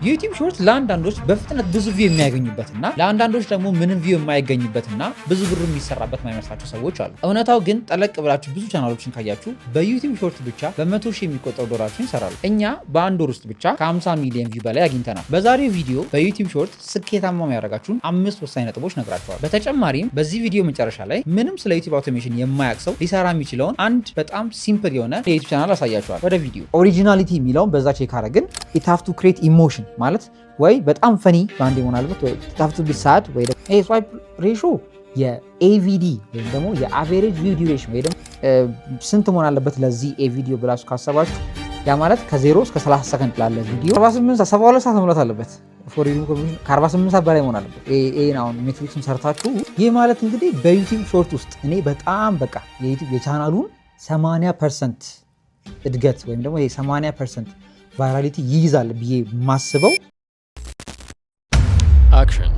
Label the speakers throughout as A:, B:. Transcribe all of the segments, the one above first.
A: YouTube Short ለአንዳንዶች በፍጥነት ብዙ view የሚያገኙበትና ለአንዳንዶች ደግሞ ምንም view የማይገኝበትና ብዙ ብር የሚሰራበት ማይመስላቸው ሰዎች አሉ። እውነታው ግን ጠለቅ ብላችሁ ብዙ ቻናሎችን ካያችሁ በ YouTube Short ብቻ በ100,000 የሚቆጠሩ ዶላሮችን ይሰራሉ። እኛ በአንድ ወር ውስጥ ብቻ ከ50 ሚሊዮን view በላይ አግኝተናል። በዛሬው ቪዲዮ በ YouTube Short ስኬታማ የሚያደርጋችሁን አምስት ወሳኝ ነጥቦች ነግራችኋል። በተጨማሪም በዚህ ቪዲዮ መጨረሻ ላይ ምንም ስለ YouTube automation የማያውቅ ሰው ሊሰራ የሚችለውን አንድ በጣም simple የሆነ የ YouTube channel አሳያችኋል። ወደ ቪዲዮ። Originality የሚለውን በዛ check አረግን። It have to create emotion ማለት ወይ በጣም funny በአንድ መሆን አለበት፣ ወይ it have to be sad፣ ወይ ይሄ swipe ratio የ AVD ወይም ደግሞ የ average view duration ወይ ደግሞ ስንት መሆን አለበት ለዚህ ኤ ቪዲዮ ብላችሁ ካሰባችሁ፣ ያ ማለት ከ0 እስከ 30 ሰከንድ ላለ ቪዲዮ 48 72 ሰዓት መሙላት አለበት። For ከ48 ሰዓት በላይ መሆን አለበት። ይሄን አሁን metrics ኡን ሰርታችሁ፣ ይህ ማለት እንግዲህ በ YouTube Short ውስጥ እኔ በጣም በቃ የ YouTube የቻናሉን 80% እድገት ወይም ደግሞ 80% virality ይይዛል ብዬ ማስበው
B: Action.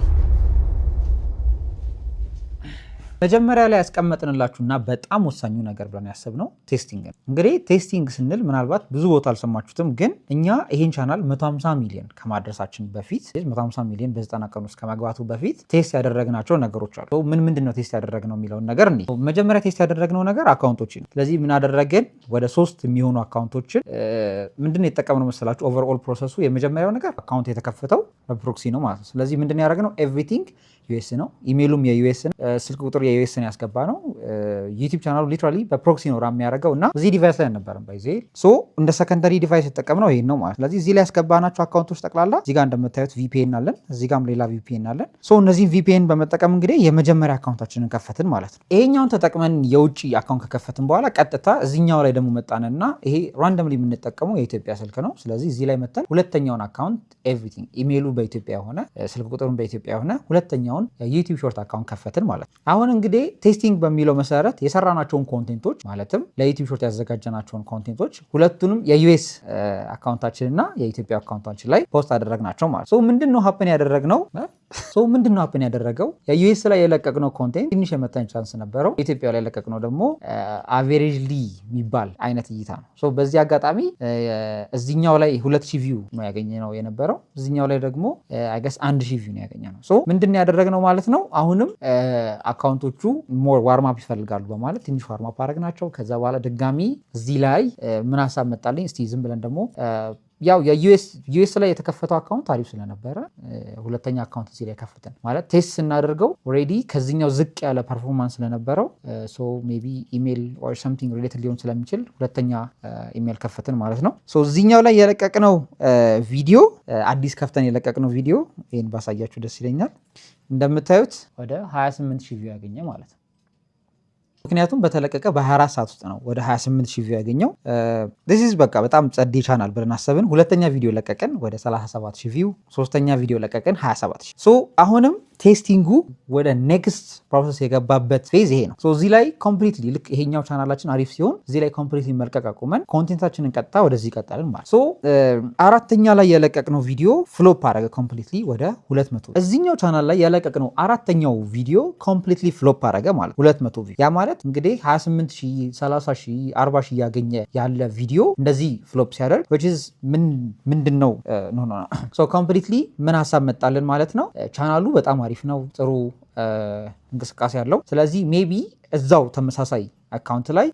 A: መጀመሪያ ላይ ያስቀመጥንላችሁና በጣም ወሳኙ ነገር ብለን ያሰብነው testing ነው። እንግዲህ testing ስንል ምናልባት ብዙ ቦታ አልሰማችሁትም፣ ግን እኛ ይሄን ቻናል 150 ሚሊዮን ከማድረሳችን በፊት፣ 150 ሚሊዮን በ90 ቀን ውስጥ ከመግባቱ በፊት test ያደረግናቸው ነገሮች አሉ። ምን ምንድን ነው test ያደረግነው የሚለውን ነገር እኔ መጀመሪያ test ያደረግነው ነገር account ኦችን ነው። ስለዚህ ምን አደረግን? ወደ ሶስት የሚሆኑ account ኦችን ምንድን ነው የተጠቀምነው መሰላችሁ? Overall process ኡ የመጀመሪያው ነገር account የተከፈተው በ proxy ነው ማለት ነው። ስለዚህ ምንድን ያደረግነው? Everything US ነው። ኢሜይሉም የ US ነው። ስልክ ቁጥር የ US ነው ያስገባ ነው። YouTube channel ኡ literally በ proxy ነው run የሚያደርገው እና እዚህ device ላይ አልነበረም by the way። So እንደ secondary device የተጠቀምነው ይሄን ነው ማለት። ስለዚህ እዚህ ላይ ያስገባናቸው account ኦች ጠቅላላ እዚህ ጋር እንደምታዩት VPN አለን፣ እዚህ ጋርም ሌላ VPN አለን። So እነዚህን VPN በመጠቀም እንግዲህ የመጀመሪያ account ኣችንን ከፈትን ማለት ነው። ይሄኛውን ተጠቅመን የውጭ account ከከፈትን በኋላ ቀጥታ እዚኛው ላይ ደግሞ መጣንና ይሄ randomly የምንጠቀመው የኢትዮጵያ ስልክ ነው። ስለዚህ እዚህ ላይ መተን ሁለተኛውን account፣ everything ኢሜይሉ በኢትዮጵያ የሆነ፣ ስልክ ቁጥሩን በኢትዮጵያ የሆነ ሁለተኛውን የ YouTube Short account ከፈትን ማለት ነው። አሁን እንግዲህ testing በሚለው መሰረት የሰራናቸውን content ኦች፣ ማለትም ለ YouTube Short ያዘጋጀናቸውን content ኦች ሁለቱንም የ US account ኣችን እና የኢትዮጵያ account ኣችን ላይ post አደረግናቸው ማለት ነው። ምንድን ነው happen ያደረግነው? ምንድን ነው happen ያደረገው? የ US ላይ የለቀቅነው content ትንሽ የመታየት chance ነበረው። ኢትዮጵያ ላይ የለቀቅነው ደግሞ averagely የሚባል አይነት እይታ ነው። በዚህ አጋጣሚ እዚኛው ላይ 2000 view ነው ያገኘነው የነበረው። እዚኛው ላይ ደግሞ I guess 1000 view ነው ያገኘነው። ምንድን ነው ያደረግነው ማለት ነው? አሁንም account ኦቹ more warm up ይፈልጋሉ በማለት ትንሽ warm up አደረግናቸው። ከዛ በኋላ ድጋሚ እዚህ ላይ ምን ሀሳብ መጣልኝ? እስቲ ዝም ብለን ደግሞ ያው የ US ላይ የተከፈተው account አሪፍ ስለነበረ ሁለተኛ account እዚህ ላይ ከፍተን፣ ማለት test ስናደርገው already ከዚኛው ዝቅ ያለ performance ስለነበረው so maybe email or something related ሊሆን ስለሚችል ሁለተኛ ኢሜል ከፈትን ማለት ነው። So እዚኛው ላይ የለቀቅነው ቪዲዮ፣ አዲስ ከፍተን የለቀቅነው ቪዲዮ ይህን ባሳያችሁ ደስ ይለኛል። እንደምታዩት ወደ 28 ሺህ view ያገኘ ማለት ነው። ምክንያቱም በተለቀቀ በ24 ሰዓት ውስጥ ነው ወደ 28 ሺህ view ያገኘው። This is በቃ በጣም ጸዴ ቻናል ብለን አሰብን። ሁለተኛ ቪዲዮ ለቀቅን፣ ወደ 37 ሺህ view፣ ሶስተኛ ቪዲዮ ለቀቅን፣ 27 ሺህ። So አሁንም testing ኡ ወደ next process የገባበት phase ይሄ ነው። So እዚህ ላይ completely ልክ ይሄኛው ቻናላችን አሪፍ ሲሆን እዚህ ላይ completely መልቀቅ አቁመን content ኣችንን ቀጥታ ወደዚህ ቀጠልን ማለት። So አራተኛ ላይ የለቀቅነው ቪዲዮ flop አደረገ completely፣ ወደ 200። እዚኛው ቻናል ላይ የለቀቅነው አራተኛው ቪዲዮ completely flop አደረገ ማለት 200 view። ያ ማለት እንግዲህ 28 ሺህ፣ 30 ሺህ፣ 40 ሺህ እያገኘ ያለ ቪዲዮ እንደዚህ flop ሲያደርግ which is ምንድን ነው? No, no። So completely ምን ሀሳብ መጣልን ማለት ነው? ቻናሉ በጣም አሪፍ ነው፣ ጥሩ እንቅስቃሴ አለው። ስለዚህ maybe እዛው ተመሳሳይ account ላይ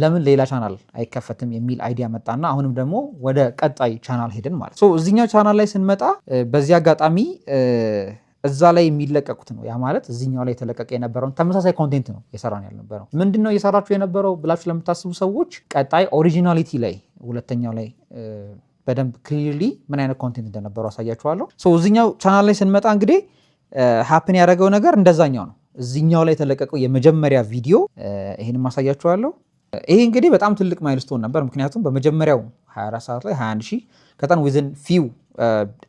A: ለምን ሌላ ቻናል አይከፈትም የሚል idea መጣና አሁንም ደግሞ ወደ ቀጣይ ቻናል ሄድን ማለት። So እዚኛው ቻናል ላይ ስንመጣ በዚህ አጋጣሚ እዛ ላይ የሚለቀቁት ነው። ያ ማለት እዚኛው ላይ የተለቀቀ የነበረውን ተመሳሳይ content ነው የሰራን ያልነበረው። ምንድን ነው እየሰራችሁ የነበረው ብላችሁ ለምታስቡ ሰዎች ቀጣይ originality ላይ ሁለተኛው ላይ በደንብ clearly ምን አይነት content እንደነበረው አሳያችኋለሁ። እዚኛው ቻናል ላይ ስንመጣ እንግዲህ happen ያደረገው ነገር እንደዛኛው ነው። እዚኛው ላይ የተለቀቀው የመጀመሪያ ቪዲዮ ይህን ማሳያችኋለሁ። ይሄ እንግዲህ በጣም ትልቅ milestone ነበር። ምክንያቱም በመጀመሪያው 24 ሰዓት ላይ 21 ሺህ ከዛን within few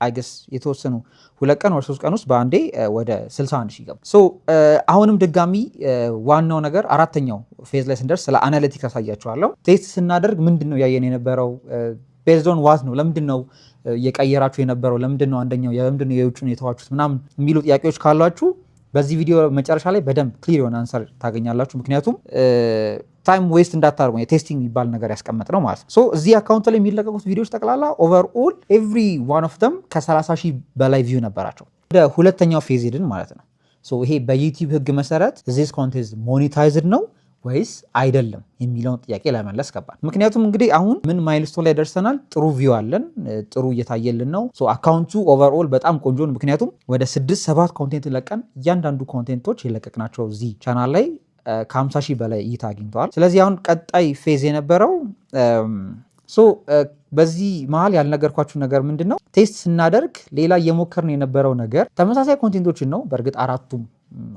A: I guess የተወሰኑ 2 ቀን ወይ 3 ቀን ውስጥ በአንዴ ወደ 61 ሺህ ገባ። So አሁንም ድጋሚ ዋናው ነገር አራተኛው phase ላይ ስንደርስ ስለ analytics አሳያችኋለሁ። Test ስናደርግ ምንድን ነው ያየን የነበረው? Based on what ነው? ለምንድን ነው እየቀየራችሁ የነበረው? ለምንድን ነው አንደኛው፣ ለምንድን ነው የውጩን የተዋችሁት? ምናምን የሚሉ ጥያቄዎች ካሏችሁ በዚህ ቪዲዮ መጨረሻ ላይ በደንብ clear የሆነ answer ታገኛላችሁ። ምክንያቱም time waste እንዳታደርጉ የ testing የሚባል ነገር ያስቀመጥነው ማለት ነው። So እዚህ account ላይ የሚለቀቁት ቪዲዮዎች ጠቅላላ overall every one of them ከ30 ሺህ በላይ view ነበራቸው። ወደ ሁለተኛው phase ሄድን ማለት ነው። So ይሄ በ YouTube ህግ መሰረት this content monetized ነው ወይስ አይደለም የሚለውን ጥያቄ ለመመለስ ገባን። ምክንያቱም እንግዲህ አሁን ምን milestone ላይ ደርሰናል? ጥሩ view አለን፣ ጥሩ እየታየልን ነው። Account ኡ overall በጣም ቆንጆ ነው። ምክንያቱም ወደ ስድስት ሰባት content ለቀን እያንዳንዱ content ኦች የለቀቅናቸው እዚህ ቻናል ላይ ከ50 ሺህ በላይ እይታ አግኝተዋል። ስለዚህ አሁን ቀጣይ phase የነበረው፣ so በዚህ መሀል ያልነገርኳችሁ ነገር ምንድን ነው? Test ስናደርግ ሌላ እየሞከርን የነበረው ነገር ተመሳሳይ content ኦችን ነው። በእርግጥ አራቱም፣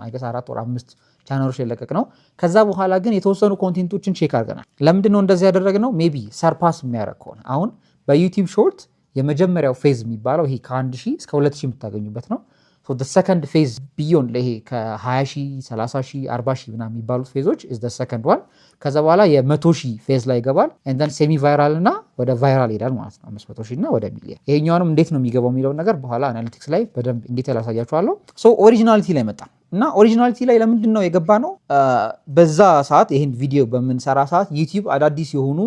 A: I guess አራት ወር አምስት ቻናሎች የለቀቅነው። ከዛ በኋላ ግን የተወሰኑ content ኦችን check አድርገናል። ለምንድን ነው እንደዚህ ያደረግነው? Maybe surpass የሚያደርግ ከሆነ፣ አሁን በ YouTube Short የመጀመሪያው phase የሚባለው ይሄ ከ1000 እስከ 2000 የምታገኙበት ነው። Second phase beyond ይሄ ከ20 ሺህ፣ 30 ሺህ፣ 40 ሺህ ምናምን የሚባሉት phase ኦች is second one። ከዛ በኋላ የ100 ሺህ phase ላይ ይገባል። And then semi viral እና ወደ viral ይሄዳል ማለት ነው። 500 ሺህ እና ወደ ሚሊየን። ይሄኛውንም እንዴት ነው የሚገባው የሚለውን ነገር በኋላ analytics ላይ በደንብ እንዴት ላሳያችኋለሁ። So originality ላይ መጣ እና originality ላይ ለምንድን ነው የገባነው? በዛ ሰዓት፣ ይህን ቪዲዮ በምንሰራ ሰዓት YouTube አዳዲስ የሆኑ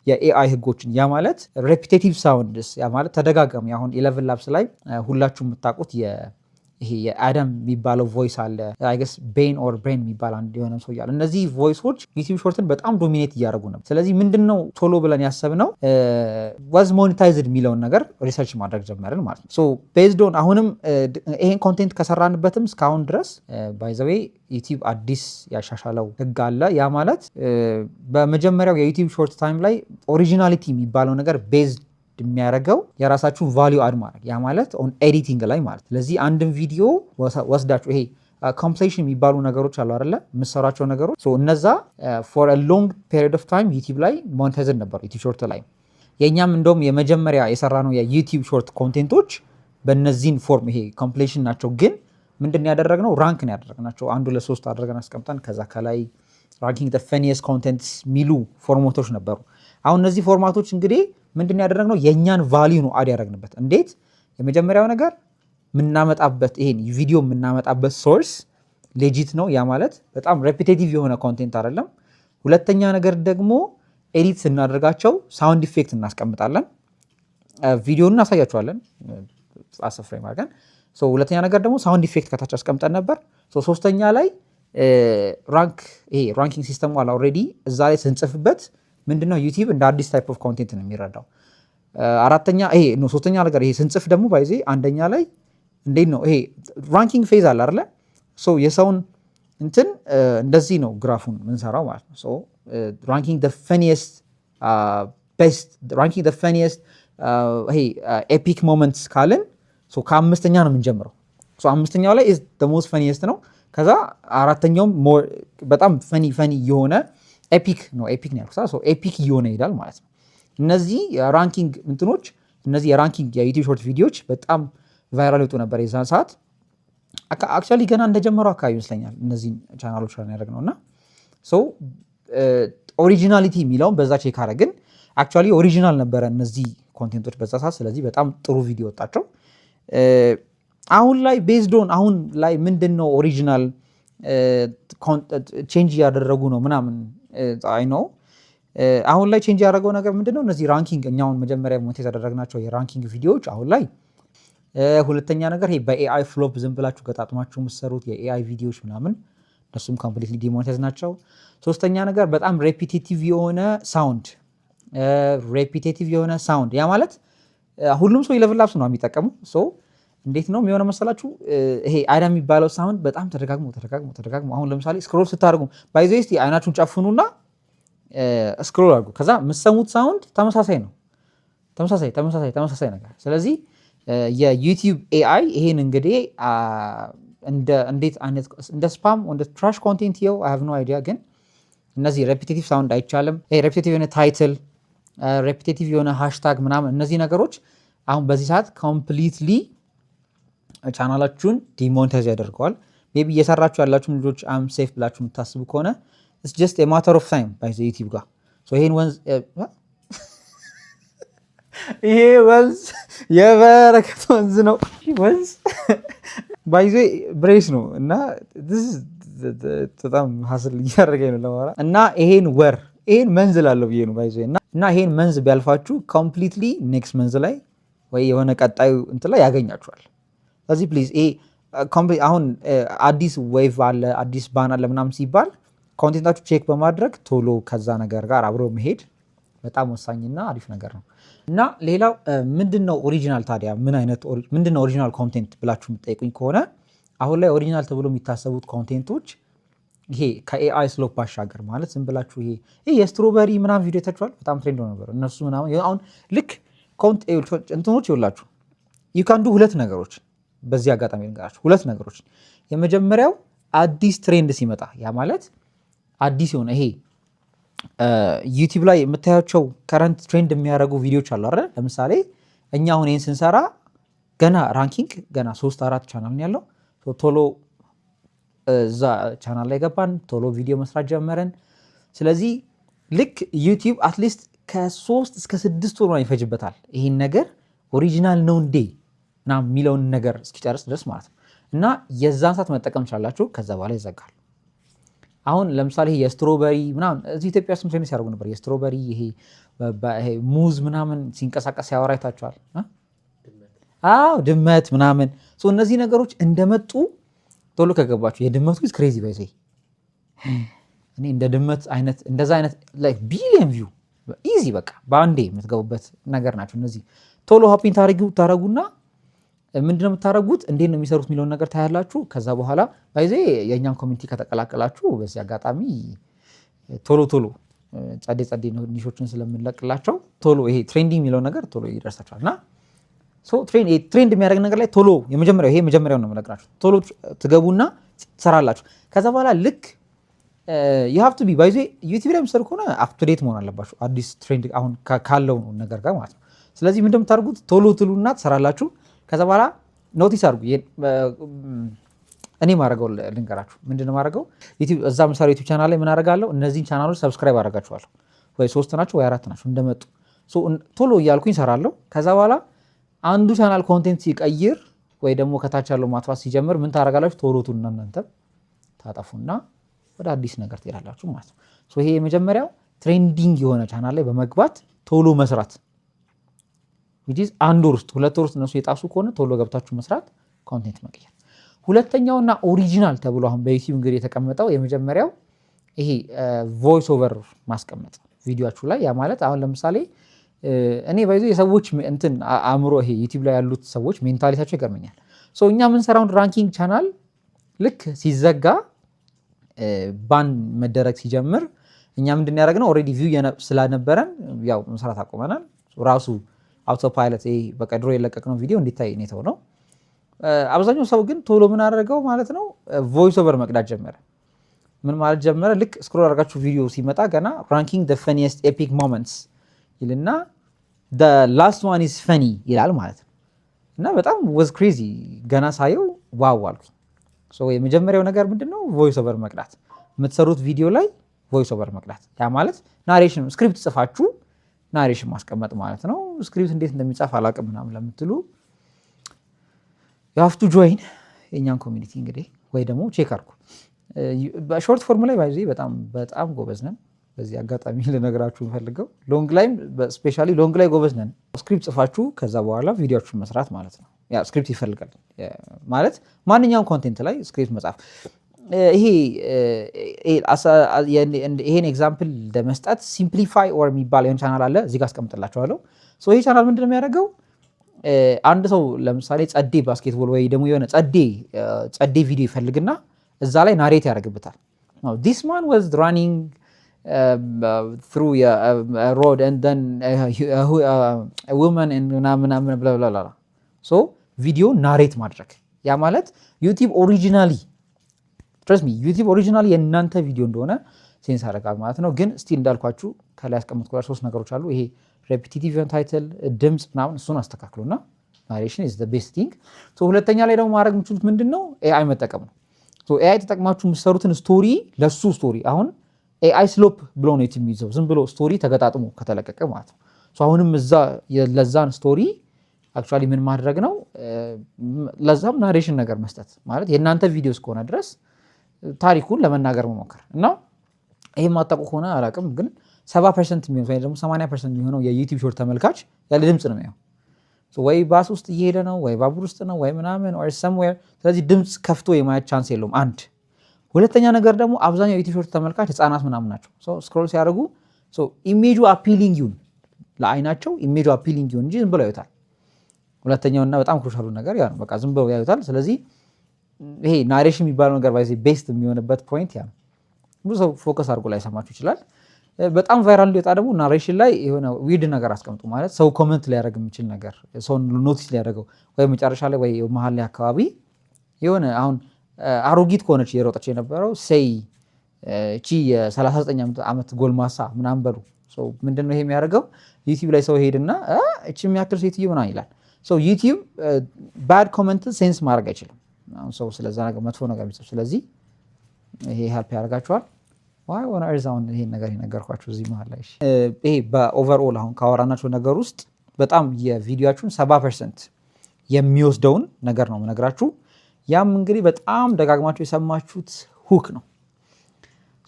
A: የ AI ህጎችን፣ ያ ማለት repetitive sounds፣ ያ ማለት ተደጋጋሚ፣ አሁን ElevenLabs ላይ ሁላችሁ የምታውቁት ይሄ የአደም የሚባለው voice አለ። I guess ቤን or ብሬን የሚባል አንድ የሆነ ሰው እያለ እነዚህ voice ኦች YouTube Short ን በጣም dominate እያደረጉ ነው። ስለዚህ ምንድን ነው ቶሎ ብለን ያሰብነው was monetized የሚለውን ነገር research ማድረግ ጀመርን ማለት ነው። So based on አሁንም ይሄን content ከሰራንበትም እስካሁን ድረስ፣ by the way YouTube አዲስ ያሻሻለው ህግ አለ። ያ ማለት በመጀመሪያው የ YouTube Short time ላይ originality የሚባለው ነገር based የሚያደርገው የራሳችሁን value add ማድረግ፣ ያ ማለት on editing ላይ ማለት። ስለዚህ አንድን ቪዲዮ ወስዳችሁ ይሄ compilation የሚባሉ ነገሮች አሉ አይደለ? የምሰሯቸው ነገሮች እነዛ for long period of time YouTube ላይ monetized ነበሩ፣ YouTube Short ላይ። የእኛም እንደውም የመጀመሪያ የሰራነው የ YouTube Short content ኦች በእነዚህን form ይሄ compilation ናቸው። ግን ምንድን ያደረግነው? Rank ነው ያደረግናቸው። አንዱ ለሶስት አድርገን አስቀምጠን ከዛ ከላይ ranking funniest contents የሚሉ format ኦች ነበሩ። አሁን እነዚህ format ኦች እንግዲህ ምንድን ያደረግነው? የእኛን value ነው add ያደረግንበት። እንዴት? የመጀመሪያው ነገር የምናመጣበት፣ ይሄን ቪዲዮ የምናመጣበት source legit ነው። ያ ማለት በጣም repetitive የሆነ content አይደለም። ሁለተኛ ነገር ደግሞ edit ስናደርጋቸው sound effect እናስቀምጣለን። ቪዲዮን እናሳያቸዋለን አሰፍሬም አድርገን። ሁለተኛ ነገር ደግሞ sound effect ከታች አስቀምጠን ነበር። ሶስተኛ ላይ rank፣ ይሄ ranking system ኡ አለ already፣ እዛ ላይ ስንጽፍበት ምንድነው YouTube እንደ አዲስ type of content ነው የሚረዳው። አራተኛ ይሄ ነው። ሶስተኛ ነገር ይሄ ስንጽፍ ደግሞ by the way አንደኛ ላይ እንዴት ነው ይሄ ranking phase አለ አይደለ? So የሰውን እንትን እንደዚህ ነው graph ኡን ምንሰራው ማለት ነው። So ranking the funniest best፣ ranking the funniest ይሄ epic moments ካልን ከአምስተኛ ነው የምንጀምረው። አምስተኛው ላይ the most funniest ነው። ከዛ አራተኛውም በጣም funny funny የሆነ epic ነው፣ epic ነው ያልኩት፣ epic እየሆነ ይሄዳል ማለት ነው። እነዚህ ranking እንትኖች፣ እነዚህ የ ranking የ YouTube Short ቪዲዮዎች በጣም viral ይወጡ ነበር የዛን ሰዓት። Actually ገና እንደጀመሩ አካባቢ ይመስለኛል እነዚህን ቻናሎች ላይ ያደረግነው። እና originality የሚለውን በዛ check አደረግን። Actually original ነበረ እነዚህ content ኦች በዛ ሰዓት። ስለዚህ በጣም ጥሩ ቪዲዮ ወጣቸው። አሁን ላይ based on አሁን ላይ ምንድን ነው original change እያደረጉ ነው ምናምን፣ I know። አሁን ላይ change ያደረገው ነገር ምንድን ነው? እነዚህ ranking እኛውን መጀመሪያ monetize ያደረግናቸው የ ranking ቪዲዮዎች አሁን ላይ፣ ሁለተኛ ነገር ይሄ በ AI flop ዝም ብላችሁ ገጣጥማችሁ የምትሰሩት የ AI ቪዲዮዎች ምናምን እነሱም completely demonetize ናቸው። ሶስተኛ ነገር በጣም repetitive የሆነ sound፣ repetitive የሆነ sound፣ ያ ማለት ሁሉም ሰው ElevenLabs ነው የሚጠቀሙ። እንዴት ነው የሚሆነው መሰላችሁ? ይሄ አይዳ የሚባለው sound በጣም ተደጋግሞ ተደጋግሞ ተደጋግሞ፣ አሁን ለምሳሌ scroll ስታደርጉ፣ by the way እስቲ አይናችሁን ጨፍኑና scroll አድርጉ። ከዛ የምትሰሙት sound ተመሳሳይ ነው። ተመሳሳይ ተመሳሳይ ተመሳሳይ ነገር። ስለዚህ የ YouTube AI ይሄን እንግዲህ እንዴት አይነት እንደ spam፣ እንደ trash content የው I have no idea። ግን እነዚህ repetitive sound አይቻልም። ይሄ repetitive የሆነ title፣ repetitive የሆነ hashtag ምናምን፣ እነዚህ ነገሮች አሁን በዚህ ሰዓት completely ቻናላችሁን demonetize ያደርገዋል። Maybe እየሰራችሁ ያላችሁ ልጆች I'm safe ብላችሁ የምታስቡ ከሆነ it's just a matter of time by YouTube ጋር። ይሄን ወንዝ፣ ይሄ ወንዝ የበረከት ወንዝ ነው። ወንዝ By the way brace ነው እና በጣም hustle እያደረገኝ ነው ለማውራት። እና ይሄን ወር፣ ይሄን month ላለው ብዬ ነው by the way። እና ይሄን month ቢያልፋችሁ completely next month ላይ ወይ የሆነ ቀጣዩ እንትን ላይ ያገኛችኋል። ስለዚህ please ይሄ አሁን አዲስ wave አለ፣ አዲስ ban አለ ምናምን ሲባል content ኣችሁ check በማድረግ ቶሎ ከዛ ነገር ጋር አብሮ መሄድ በጣም ወሳኝና አሪፍ ነገር ነው። እና ሌላው ምንድን ነው original ታዲያ፣ ምን አይነት፣ ምንድን ነው original content ብላችሁ የምትጠይቁኝ ከሆነ አሁን ላይ original ተብሎ የሚታሰቡት content ኦች ይሄ ከ AI slop ባሻገር፣ ማለት ዝም ብላችሁ ይሄ የ strawberry ምናምን ቪዲዮ አይታችኋል። በጣም trend ነበር እነሱ ምናምን። አሁን ልክ እንትኖች ይውላችሁ you can do ሁለት ነገሮች፣ በዚህ አጋጣሚ ልንገራችሁ ሁለት ነገሮች። የመጀመሪያው አዲስ trend ሲመጣ፣ ያ ማለት አዲስ የሆነ ይሄ YouTube ላይ የምታያቸው current trend የሚያደርጉ ቪዲዮዎች አሉ አይደል? ለምሳሌ እኛ አሁን ይህን ስንሰራ ገና ranking ገና ሶስት አራት ቻናል ነው ያለው። ቶሎ እዛ ቻናል ላይ ገባን፣ ቶሎ ቪዲዮ መስራት ጀመረን። ስለዚህ ልክ YouTube at least ከ3 እስከ 6 ወር ይፈጅበታል ይህን ነገር original ነው እንዴ ምናምን የሚለውን ነገር እስኪጨርስ ድረስ ማለት ነው። እና የዛን ሰዓት መጠቀም ትችላላችሁ። ከዛ በኋላ ይዘጋል። አሁን ለምሳሌ ይሄ የ strawberry ምናምን እዚህ ኢትዮጵያ ውስጥ trend ሲያደርጉ ነበር። የ strawberry፣ ይሄ ሙዝ ምናምን ሲንቀሳቀስ ሲያወራ አይታችኋል። አዎ፣ ድመት ምናምን። እነዚህ ነገሮች እንደመጡ ቶሎ ከገባችሁ፣ የድመቱ is crazy by the way። እኔ እንደ ድመት አይነት፣ እንደዛ አይነት ቢሊየን view easy በቃ በአንዴ የምትገቡበት ነገር ናቸው እነዚህ። ቶሎ hop in ታረጉና ምንድነው የምታደርጉት፣ እንዴት ነው የሚሰሩት የሚለውን ነገር ታያላችሁ። ከዛ በኋላ by the way የእኛን community ከተቀላቀላችሁ በዚህ አጋጣሚ ቶሎ ቶሎ ጸዴ ጸዴ niche ኦችን ስለምንለቅላቸው ቶሎ ይሄ trending የሚለው ነገር ቶሎ ይደርሳችኋል። እና trend የሚያደርግ ነገር ላይ ቶሎ የመጀመሪያው፣ ይሄ መጀመሪያው ነው የምነግራችሁ። ቶሎ ትገቡና ትሰራላችሁ። ከዛ በኋላ ልክ you have to be፣ by the way YouTube ላይ የምትሰሩ ከሆነ up to date መሆን አለባችሁ፣ አዲስ trend አሁን ካለው ነገር ጋር ማለት ነው። ስለዚህ ምንድን ነው የምታደርጉት? ቶሎ ትሉና ትሰራላችሁ። ከዛ በኋላ notice አድርጉ። እኔ ማድረገው ልንገራችሁ። ምንድን ነው ማድረገው? እዛ ምሳሌ YouTube channel ላይ ምን አደርጋለሁ? እነዚህን channel ኦች subscribe አደርጋችኋለሁ። ወይ ሶስት ናቸው ወይ አራት ናቸው። እንደመጡ ቶሎ እያልኩኝ እሰራለሁ። ከዛ በኋላ አንዱ channel content ሲቀይር ወይ ደግሞ ከታች ያለው ማጥፋት ሲጀምር ምን ታደርጋላችሁ? ቶሎ ቱና እናንተ ታጠፉና ወደ አዲስ ነገር ትሄዳላችሁ ማለት ነው። ይሄ የመጀመሪያው trending የሆነ ቻናል ላይ በመግባት ቶሎ መስራት፣ አንድ ወር ውስጥ፣ 2 ወር ውስጥ እነሱ የጣሱ ከሆነ ቶሎ ገብታችሁ መስራት፣ content መቀየር። ሁለተኛውና original ተብሎ አሁን በ YouTube እንግዲህ የተቀመጠው የመጀመሪያው ይሄ voice over ማስቀመጥ ቪዲዮችሁ ላይ። ያ ማለት አሁን ለምሳሌ እኔ by the way የሰዎች እንትን አእምሮ፣ ይሄ YouTube ላይ ያሉት ሰዎች mentality ያቸው ይገርመኛል። እኛ የምንሰራውን ranking channel ልክ ሲዘጋ፣ ban መደረግ ሲጀምር እኛ ምንድን ያደረግነው፣ already view ስላነበረን ያው መስራት አቁመናል። ራሱ auto pilot በቃ ድሮ የለቀቅነው ቪዲዮ እንዲታይ ነው ነው። አብዛኛው ሰው ግን ቶሎ ምን አደረገው ማለት ነው፣ voice over መቅዳት ጀመረ። ምን ማለት ጀመረ? ልክ scroll አድርጋችሁ ቪዲዮ ሲመጣ ገና "ranking the funniest epic moments" ይልና "last one is funny" ይላል ማለት ነው። እና በጣም was crazy፣ ገና ሳየው wow አልኩኝ። የመጀመሪያው ነገር ምንድነው? Voice over መቅዳት፣ የምትሰሩት ቪዲዮ ላይ voice over መቅዳት። ያ ማለት narration፣ script ጽፋችሁ narration ማስቀመጥ ማለት ነው። Script እንዴት እንደሚጻፍ አላውቅም ምናምን ለምትሉ you have to join የእኛን community እንግዲህ፣ ወይ ደግሞ check አድርጉ። በ short form ላይ by the way በጣም በጣም ጎበዝ ነን። በዚህ አጋጣሚ ልነግራችሁ የምፈልገው long ላይም፣ especially long ላይ ጎበዝ ነን። Script ጽፋችሁ ከዛ በኋላ ቪዲዮችሁን መስራት ማለት ነው። ያ script ይፈልጋል ማለት ማንኛውም content ላይ script መጻፍ። ይሄን example ለመስጠት Simplify or የሚባል የሆነ ቻናል አለ፣ እዚህ ጋር አስቀምጥላችኋለሁ። ይሄ ቻናል ምንድን ነው የሚያደርገው? አንድ ሰው ለምሳሌ ጸዴ basketball ወይ ደግሞ የሆነ ጸዴ ጸዴ ቪዲዮ ይፈልግና እዛ ላይ narrate ያደርግበታል። "This man was running through road, woman" ምናምን ብላ ቪዲዮ narrate ማድረግ። ያ ማለት YouTube originally፣ trust me፣ YouTube originally የእናንተ ቪዲዮ እንደሆነ sense ያደርጋል ማለት ነው። ግን still እንዳልኳችሁ ከላይ ያስቀመጥኩላችሁ ሶስት ነገሮች አሉ። ይሄ repetitive title፣ ድምፅ ምናምን እሱን አስተካክሉና narration is the best thing። ሁለተኛ ላይ ደግሞ ማድረግ የምችሉት ምንድን ነው? AI መጠቀም ነው። AI ተጠቅማችሁ የምትሰሩትን story ለሱ story፣ አሁን AI slop ብሎ ነው የሚይዘው፣ ዝም ብሎ story ተገጣጥሞ ከተለቀቀ ማለት ነው። አሁንም እዛ ለዛን story Actually ምን ማድረግ ነው? ለዛም narration ነገር መስጠት፣ ማለት የእናንተ ቪዲዮ እስከሆነ ድረስ ታሪኩን ለመናገር መሞከር። እና ይሄ የማታውቁ ከሆነ አላውቅም፣ ግን 70% የሚሆን ወይ ደግሞ 80% የሚሆነው የ YouTube Short ተመልካች ያለ ድምፅ ነው የሚያየው። ወይ ባስ ውስጥ እየሄደ ነው፣ ወይ ባቡር ውስጥ ነው፣ ወይ ምናምን or somewhere። ስለዚህ ድምፅ ከፍቶ የማየት chance የለውም። አንድ ሁለተኛ ነገር ደግሞ አብዛኛው የ YouTube Short ተመልካች ህፃናት ምናምን ናቸው። Scroll ሲያደርጉ image ኡ appealing ይሁን፣ ለአይናቸው image ኡ appealing ይሁን እንጂ ዝም ብለው ያዩታል። ሁለተኛውና በጣም crucial ኡ ነገር ያ ነው። በቃ ዝም ብለው ያዩታል። ስለዚህ ይሄ narration የሚባለው ነገር by the way best የሚሆንበት point ያ ነው። ብዙ ሰው focus አድርጎ ላይሰማችሁ ይችላል። በጣም viral እንዲወጣ ደግሞ narration ላይ የሆነ weird ነገር አስቀምጡ። ማለት ሰው comment ሊያደርግ የሚችል ነገር፣ ሰው notice ሊያደርገው፣ ወይ መጨረሻ ላይ ወይ መሀል ላይ አካባቢ የሆነ አሁን አሮጊት ከሆነች እየሮጠች የነበረው፣ say እቺ የ39 ዓመት ጎልማሳ ምናምን በሉ። ምንድነው ይሄ የሚያደርገው? YouTube ላይ ሰው ሄድና እቺ የሚያክል ሴትዮ ምናምን ይላል። YouTube bad comment sense ማድረግ አይችልም። አሁን ሰው ስለዛ ነገር መጥፎ ነገር የሚጽፍ፣ ስለዚህ ይሄ help ያደርጋችኋል። Why on earth አሁን ይሄን ነገር የነገርኳችሁ እዚህ መሀል ላይ? ይሄ በ overall አሁን ካወራናቸው ነገር ውስጥ በጣም የቪዲዮአችሁን 70% የሚወስደውን ነገር ነው የምነግራችሁ። ያም እንግዲህ በጣም ደጋግማችሁ የሰማችሁት hook ነው።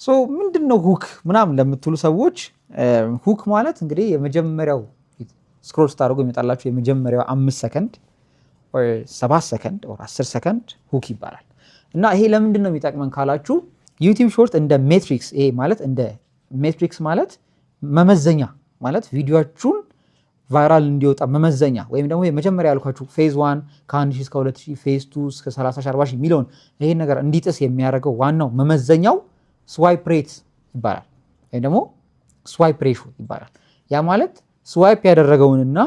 A: So ምንድን ነው hook ምናምን ለምትሉ ሰዎች፣ hook ማለት እንግዲህ የመጀመሪያው scroll ስታደርጉ የሚመጣላችሁ የመጀመሪያው 5 ሰከንድ፣ 7 ሰከንድ፣ 10 ሰከንድ hook ይባላል። እና ይሄ ለምንድን ነው የሚጠቅመን ካላችሁ፣ YouTube Short እንደ metrics፣ ይሄ ማለት እንደ metrics ማለት መመዘኛ ማለት፣ ቪዲዮአችሁን viral እንዲወጣ መመዘኛ ወይም ደግሞ የመጀመሪያ ያልኳችሁ phase one ከ1000 እስከ 2000፣ phase two እስከ 30 ሺህ፣ 40 ሺህ የሚለውን ይሄን ነገር እንዲጥስ የሚያደርገው ዋናው መመዘኛው swipe rate ይባላል ወይም ደግሞ swipe ratio ይባላል። ያ ማለት swipe ያደረገውንና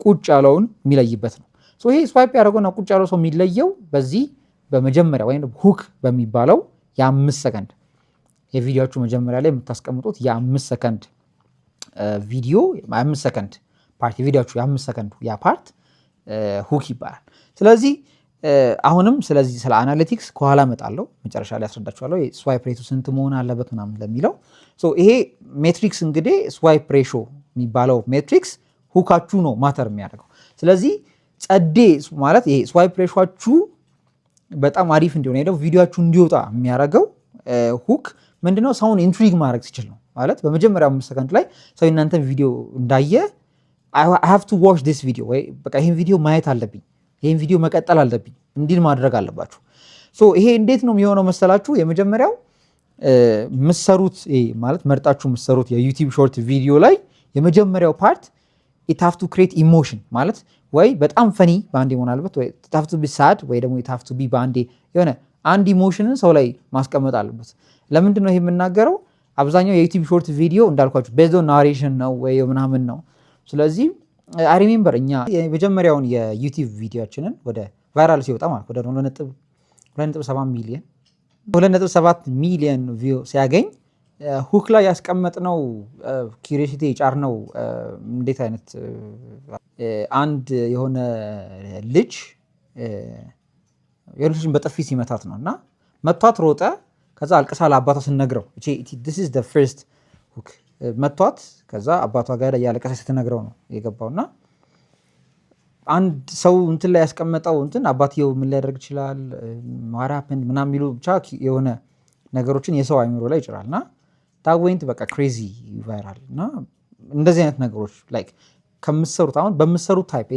A: ቁጭ ያለውን የሚለይበት ነው። ይሄ swipe ያደረገውና ቁጭ ያለው ሰው የሚለየው በዚህ በመጀመሪያ ወይም hook በሚባለው የ5 ሰከንድ የቪዲዮአችሁ መጀመሪያ ላይ የምታስቀምጡት የ5 ሰከንድ ቪዲዮ፣ 5 ሰከንድ part፣ የቪዲዮአችሁ የ5 ሰከንዱ ያ part hook ይባላል። ስለዚህ አሁንም ስለዚህ ስለ analytics ከኋላ እመጣለሁ፣ መጨረሻ ላይ አስረዳችኋለሁ። Swipe rate ኡ ስንት መሆን አለበት ምናምን ለሚለው ይሄ metrics እንግዲህ swipe ratio የሚባለው metrics hook ኣችሁ ነው matter የሚያደርገው። ስለዚህ ጸዴ ማለት ይሄ swipe ratio ኣችሁ በጣም አሪፍ እንዲሆን ሄደው ቪዲዮአችሁ እንዲወጣ የሚያደርገው hook ምንድነው? ሰውን intrigue ማድረግ ሲችል ነው። ማለት በመጀመሪያው 5 ሰከንድ ላይ ሰው የእናንተን ቪዲዮ እንዳየ "I have to watch this video" ወይ በቃ ይህን ቪዲዮ ማየት አለብኝ፣ ይህን ቪዲዮ መቀጠል አለብኝ እንዲል ማድረግ አለባችሁ። So ይሄ እንዴት ነው የሚሆነው መሰላችሁ? የመጀመሪያው ምሰሩት ማለት መርጣችሁ ምሰሩት የ YouTube Short ቪዲዮ ላይ የመጀመሪያው part it have to create emotion፣ ማለት ወይ በጣም funny በአንዴ መሆን አለበት፣ ወይ it have to be sad፣ ወይ ደግሞ it have to be በአንዴ የሆነ አንድ emotion ን ሰው ላይ ማስቀመጥ አለበት። ለምንድን ነው ይሄ የምናገረው? አብዛኛው የ YouTube Short ቪዲዮ እንዳልኳችሁ based on narration ነው ወይ ምናምን ነው። ስለዚህ I remember እኛ የመጀመሪያውን የ YouTube ቪዲዮአችንን ወደ viral ሲወጣ፣ ማለት ወደ 2.7 ሚሊየን፣ 2.7 ሚሊየን view ሲያገኝ hook ላይ ያስቀመጥነው curiosity የጫርነው እንዴት አይነት አንድ የሆነ ልጅ የሆነ ልጅን በጥፊ ሲመታት ነው እና መቷት ሮጠ። ከዛ አልቅሳ ለአባቷ ስትነግረው፣ this is the first hook፣ መቷት። ከዛ አባቷ ጋር እያለቀሰች ስትነግረው ነው የገባው። እና አንድ ሰው እንትን ላይ ያስቀመጠው እንትን አባትየው ምን ሊያደርግ ይችላል፣ what happened ምናምን የሚሉ ብቻ የሆነ ነገሮችን የሰው አይምሮ ላይ ይጭራል እና that went በቃ crazy viral። እና እንደዚህ አይነት ነገሮች like ከምትሰሩት አሁን በምትሰሩት type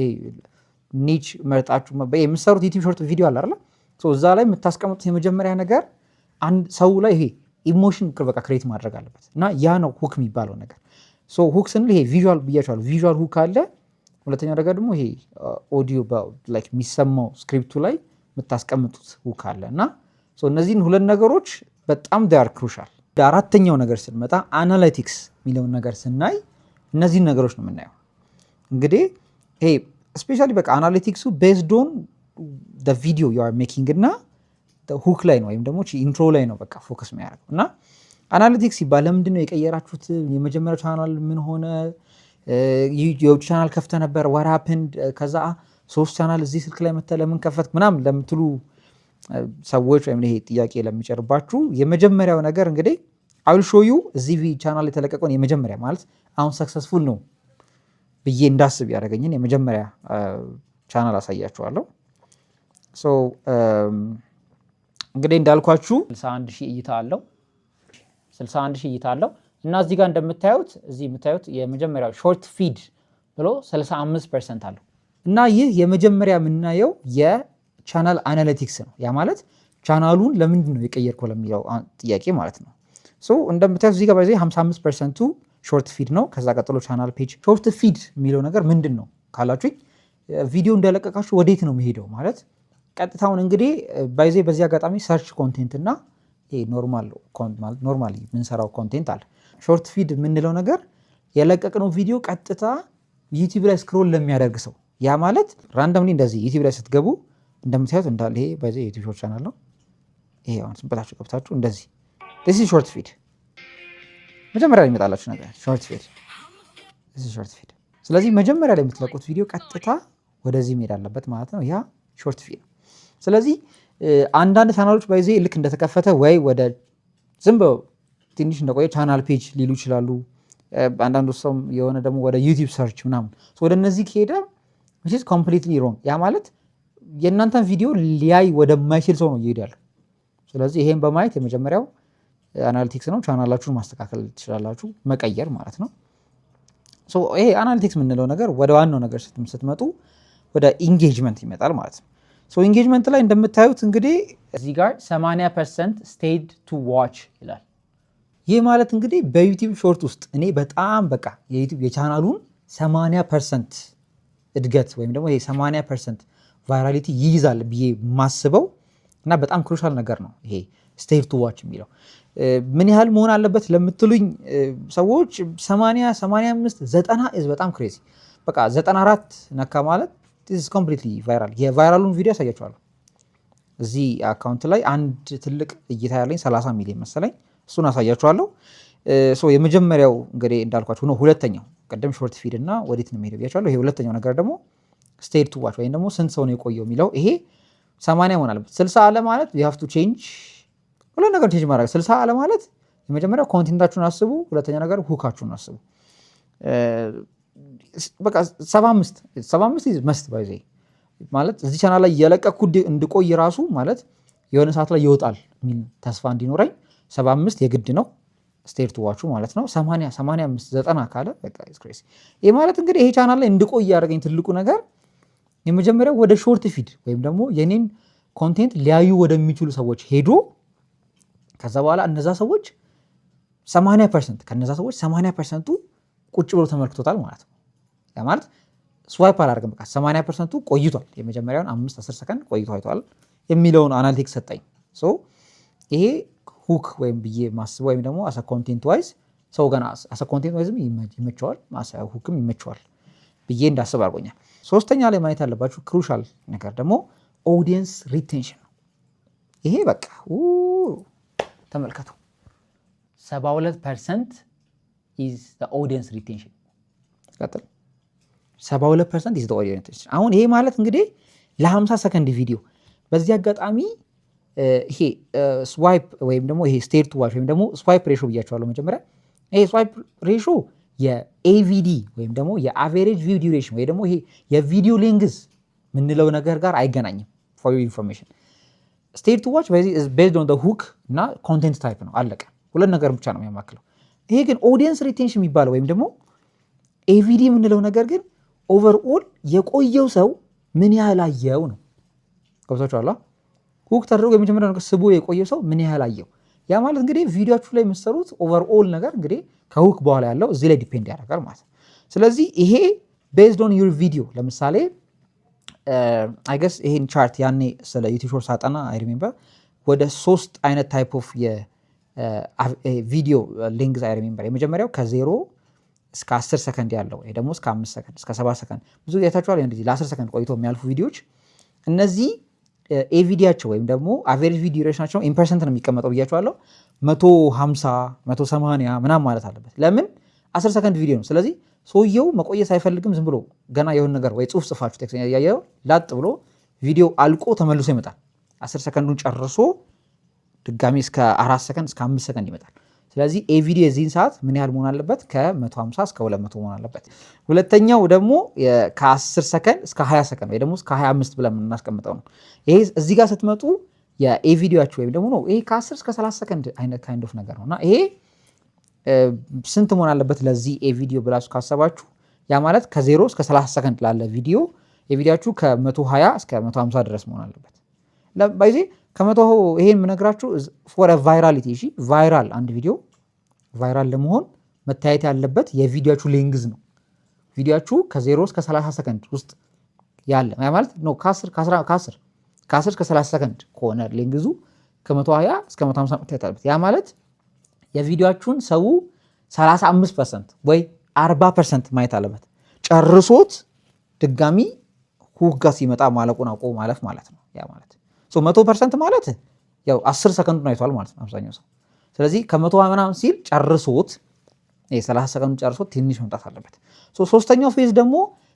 A: niche መርጣችሁ የምትሰሩት YouTube Short ቪዲዮ አለ አይደለ? እዛ ላይ የምታስቀምጡት የመጀመሪያ ነገር አንድ ሰው ላይ ይሄ emotion በቃ create ማድረግ አለበት እና ያ ነው hook የሚባለው ነገር። Hook ስንል ይሄ visual ብያቸዋለሁ። Visual hook አለ። ሁለተኛው ነገር ደግሞ ይሄ ኦዲዮ like የሚሰማው script ኡ ላይ የምታስቀምጡት hook አለ እና እነዚህን ሁለት ነገሮች በጣም they are crucial። አራተኛው ነገር ስንመጣ፣ analytics የሚለውን ነገር ስናይ እነዚህን ነገሮች ነው የምናየው። እንግዲህ ይሄ especially በቃ analytics ኡ based on video you are making እና hook ላይ ነው ወይም ደግሞ intro ላይ ነው በቃ focus የሚያደርገው። እና analytics ሲባል ለምንድን ነው የቀየራችሁት? የመጀመሪያው ቻናል ምን ሆነ? የውጭ ቻናል ከፍተ ነበር፣ what happened? ከዛ ሶስት ቻናል እዚህ ስልክ ላይ መተህ ለምን ከፈትክ ምናምን ለምትሉ ሰዎች ወይም ይሄ ጥያቄ ለሚጨርባችሁ፣ የመጀመሪያው ነገር እንግዲህ I'll show you እዚህ ቻናል የተለቀቀውን የመጀመሪያ፣ ማለት አሁን successful ነው ብዬ እንዳስብ ያደረገኝን የመጀመሪያ ቻናል አሳያችኋለሁ። So እንግዲህ እንዳልኳችሁ 61 ሺህ እይታ አለው። 61 ሺህ እይታ አለው እና እዚህ ጋር እንደምታዩት፣ እዚህ የምታዩት የመጀመሪያው short feed ብሎ 65% አለው። እና ይህ የመጀመሪያ የምናየው የ channel analytics ነው። ያ ማለት ቻናሉን ለምንድን ነው የቀየርከው ለሚለው ጥያቄ ማለት ነው። So እንደምታዩት እዚህ ጋር by the way 55% ቱ short feed ነው። ከዛ ቀጥሎ channel page። Short feed የሚለው ነገር ምንድን ነው ካላችሁኝ፣ ቪዲዮ እንደለቀቃችሁ ወዴት ነው የሚሄደው ማለት ቀጥታውን እንግዲህ by the way በዚህ አጋጣሚ search content እና normal የምንሰራው content አለ። Short feed የምንለው ነገር የለቀቅነው ቪዲዮ ቀጥታ YouTube ላይ scroll ለሚያደርግ ሰው፣ ያ ማለት randomly እንደዚህ YouTube ላይ ስትገቡ እንደምታዩት እንዳለ፣ ይሄ by the way የ YouTube short channel ነው። ይሄ አሁን ስንበታችሁ ገብታችሁ እንደዚህ this is short feed፣ መጀመሪያ ላይ የሚመጣላችሁ ነገር short feed፣ this is short feed። ስለዚህ መጀመሪያ ላይ የምትለቁት ቪዲዮ ቀጥታ ወደዚህ መሄድ አለበት ማለት ነው። ያ short feed ነው። ስለዚህ አንዳንድ ቻናሎች by the way ልክ እንደተከፈተ ወይ ወደ ዝም ብለው ትንሽ እንደቆየ channel page ሊሉ ይችላሉ። አንዳንዱ ሰውም የሆነ ደግሞ ወደ YouTube search ምናምን ወደ እነዚህ ከሄደ completely wrong። ያ ማለት የእናንተን ቪዲዮ ሊያይ ወደማይችል ሰው ነው እየሄደ ያለው። ስለዚህ ይሄን በማየት የመጀመሪያው analytics ነው። ቻናላችሁን ማስተካከል ትችላላችሁ፣ መቀየር ማለት ነው። ይሄ analytics የምንለው ነገር ወደ ዋናው ነገር ስትመጡ ወደ engagement ይመጣል ማለት ነው። Engagement ላይ እንደምታዩት እንግዲህ
B: እዚህ ጋር 80% stayed to watch ይላል።
A: ይህ ማለት እንግዲህ በ YouTube short ውስጥ እኔ በጣም በቃ የ YouTube የቻናሉን 80% እድገት ወይም ደግሞ 80% virality ይይዛል ብዬ የማስበው እና በጣም crucial ነገር ነው ይሄ stayed to watch የሚለው። ምን ያህል መሆን አለበት ለምትሉኝ ሰዎች 80፣ 85፣ 90 is በጣም crazy። በቃ 94 ነካ ማለት completely viral። የ viral ኡን ቪዲዮ ያሳያችኋለሁ። እዚህ account ላይ አንድ ትልቅ እይታ ያለኝ 30 ሚሊዮን መሰለኝ፣ እሱን አሳያችኋለሁ። የመጀመሪያው እንግዲህ እንዳልኳችሁ ነው። ሁለተኛው ቅድም short feed እና ወዴት ነው የሚሄደው ብያችኋለሁ። ይሄ ሁለተኛው ነገር ደግሞ stayed to watch ወይም ደግሞ ስንት ሰው ነው የቆየው የሚለው፣ ይሄ 80 መሆን አለበት። 60 አለ ማለት you have to change፣ ሁለት ነገር change ማድረግ። 60 አለ ማለት የመጀመሪያው content ኣችሁን አስቡ፣ ሁለተኛ ነገር hook ኣችሁን አስቡ። በቃ 75፣ 75 must by the way። ማለት እዚህ ቻናል ላይ እየለቀኩ እንድቆይ ራሱ ማለት የሆነ ሰዓት ላይ ይወጣል የሚል ተስፋ እንዲኖረኝ 75 የግድ ነው stayed to watch ኡ ማለት ነው። 80፣ 85፣ 90 ካለ በቃ crazy። ይህ ማለት እንግዲህ ይሄ ቻናል ላይ እንድቆይ ያደረገኝ ትልቁ ነገር የመጀመሪያው ወደ short feed ወይም ደግሞ የኔን content ሊያዩ ወደሚችሉ ሰዎች ሄዶ ከዛ በኋላ እነዛ ሰዎች 80%፣ ከነዛ ሰዎች 80% ቱ ቁጭ ብሎ ተመልክቶታል ማለት ነው። ያ ማለት swipe አላደርግም፣ በቃ 80% ቱ ቆይቷል። የመጀመሪያውን 5 10 ሰከንድ ቆይቶ አይቷል የሚለውን analytics ሰጠኝ። So ይሄ hook ወይም ብዬ ማስበው ወይም ደግሞ as a content wise ሰው ገና as a content wise ም ይመቸዋል፣ as a hook ም ይመቸዋል ብዬ እንዳስብ አድርጎኛል። ሶስተኛ ላይ ማየት ያለባችሁ crucial ነገር ደግሞ audience retention ነው። ይሄ በቃ ተመልከቱ፣
B: 72% is audience retention።
A: ቀጥል። 72% is audience retention። አሁን ይሄ ማለት እንግዲህ ለ50 ሰከንድ ቪዲዮ፣ በዚህ አጋጣሚ ይሄ swipe ወይም ደግሞ ይሄ stayed to watch ወይም ደግሞ swipe ratio ብያቸዋለሁ መጀመሪያ። ይሄ swipe ratio የ AVD ወይም ደግሞ የ average view duration ወይ ደግሞ ይሄ የቪዲዮ length የምንለው ነገር ጋር አይገናኝም። For your information, stayed to watch based on hook እና content type ነው። አለቀ። ሁለት ነገር ብቻ ነው የሚያማክለው። ይሄ ግን audience retention የሚባለው ወይም ደግሞ AVD የምንለው ነገር ግን overall የቆየው ሰው ምን ያህል አየው ነው። ገብቷችኋል? Hook ተደርጎ የመጀመሪያው ነገር ስቦ የቆየው ሰው ምን ያህል አየው። ያ ማለት እንግዲህ ቪዲዮችሁ ላይ የምትሰሩት overall ነገር እንግዲህ ከ hook በኋላ ያለው እዚህ ላይ depend ያደርጋል ማለት ነው። ስለዚህ ይሄ based on your video፣ ለምሳሌ I guess ይሄን chart ያኔ ስለ YouTube short ሳጠና I remember ወደ ሶስት አይነት type of የቪዲዮ length I remember። የመጀመሪያው ከ0 እስከ 10 ሰከንድ ያለው ወይ ደግሞ እስከ 5 ሰከንድ፣ እስከ 7 ሰከንድ፣ ብዙ ጊዜ አይታችኋል። እንደዚህ ለ10 ሰከንድ ቆይቶ የሚያልፉ ቪዲዮዎች፣ እነዚህ AVD ያቸው ወይም ደግሞ average video duration ኣቸው in percent ነው የሚቀመጠው ብያቸዋለሁ። 150፣ 180 ምናምን ማለት አለበት። ለምን? 10 ሰከንድ ቪዲዮ ነው። ስለዚህ ሰውየው መቆየት አይፈልግም። ዝም ብሎ ገና የሆነ ነገር ወይ ጽሁፍ ጽፋችሁ text እያየው ላጥ ብሎ ቪዲዮ አልቆ ተመልሶ ይመጣል። 10 ሰከንዱን ጨርሶ ድጋሚ እስከ 4 ሰከንድ፣ እስከ 5 ሰከንድ ይመጣል። ስለዚህ AVD የዚህን ሰዓት ምን ያህል መሆን አለበት? ከ150 እስከ 200 መሆን አለበት። ሁለተኛው ደግሞ ከ10 ሰከንድ እስከ 20 ሰከንድ ወይ ደግሞ እስከ 25 ብለን የምናስቀምጠው ነው። ይሄ እዚህ ጋር ስትመጡ የ AVD ያችሁ ወይም ደግሞ ነው ይሄ ከ10 እስከ 30 ሰከንድ አይነት kind of ነገር ነው። እና ይሄ ስንት መሆን አለበት ለዚህ AVD ብላችሁ ካሰባችሁ፣ ያ ማለት ከ0 እስከ 30 ሰከንድ ላለ ቪዲዮ AVD ያችሁ ከ120 እስከ 150 ድረስ መሆን አለበት። By the way ከመቶ ይሄን የምነግራችሁ for virality፣ እሺ፣ viral አንድ ቪዲዮ viral ለመሆን መታየት ያለበት የቪዲዮችሁ length ነው። ቪዲዮችሁ ከ0 እስከ 30 ሰከንድ ውስጥ ያለ ማለት ነው። ከ10 እስከ 30 ሰከንድ ከሆነ length ኡ ከ120 እስከ 150 መታየት አለበት። ያ ማለት የቪዲዮችሁን ሰው 35% ወይ 40% ማየት አለበት። ጨርሶት ድጋሚ hook ጋር ሲመጣ ማለቁን አውቆ ማለፍ ማለት ነው። ያ ማለት 100% ማለት ያው 10 ሰከንዱን አይቷል ማለት ነው አብዛኛው ሰው። ስለዚህ ከመቶ ምናምን ሲል ጨርሶት 30 ሰከንዱን ጨርሶት ትንሽ መምጣት አለበት። ሶስተኛው phase ደግሞ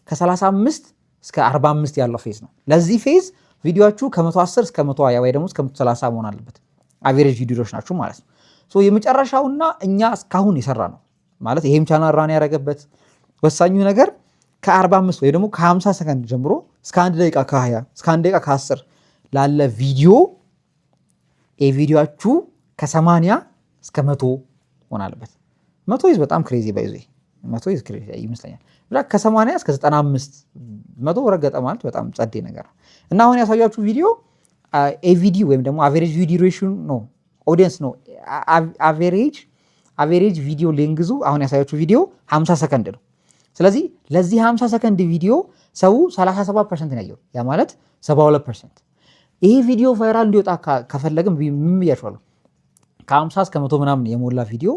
A: ከ35 እስከ 45 ያለው phase ነው። ለዚህ phase ቪዲዮችሁ ከ110 እስከ 120 ወይ ደግሞ እስከ 130 መሆን አለበት። Average ቪዲዮዎች ናቸው ማለት ነው። የመጨረሻውና እኛ እስካሁን የሰራነው ማለት ይሄም channel run ያደረገበት ወሳኙ ነገር ከ45 ወይ ደግሞ ከ50 ሰከንድ ጀምሮ እስከ 1 ደቂቃ ከ20 እስከ 1 ደቂቃ ከ10 ላለ ቪዲዮ የቪዲዮችሁ ከ80 እስከ 100 መሆን አለበት። 100 is በጣም crazy፣ by the way 100 is crazy ይመስለኛል። ከ80 እስከ 95፣ 100 ረገጠ ማለት በጣም ጸዴ ነገር ነው። እና አሁን ያሳያችሁ ቪዲዮ AVD ወይም ደግሞ average video duration ነው፣ audience ነው፣ average video length ኡ አሁን ያሳያችሁ ቪዲዮ 50 ሰከንድ ነው። ስለዚህ ለዚህ 50 ሰከንድ ቪዲዮ ሰው 37% ነው ያየው። ያ ማለት 72%። ይሄ ቪዲዮ viral እንዲወጣ ከፈለግም ምን ብያችኋለሁ? ከ50 እስከ 100 ምናምን የሞላ ቪዲዮ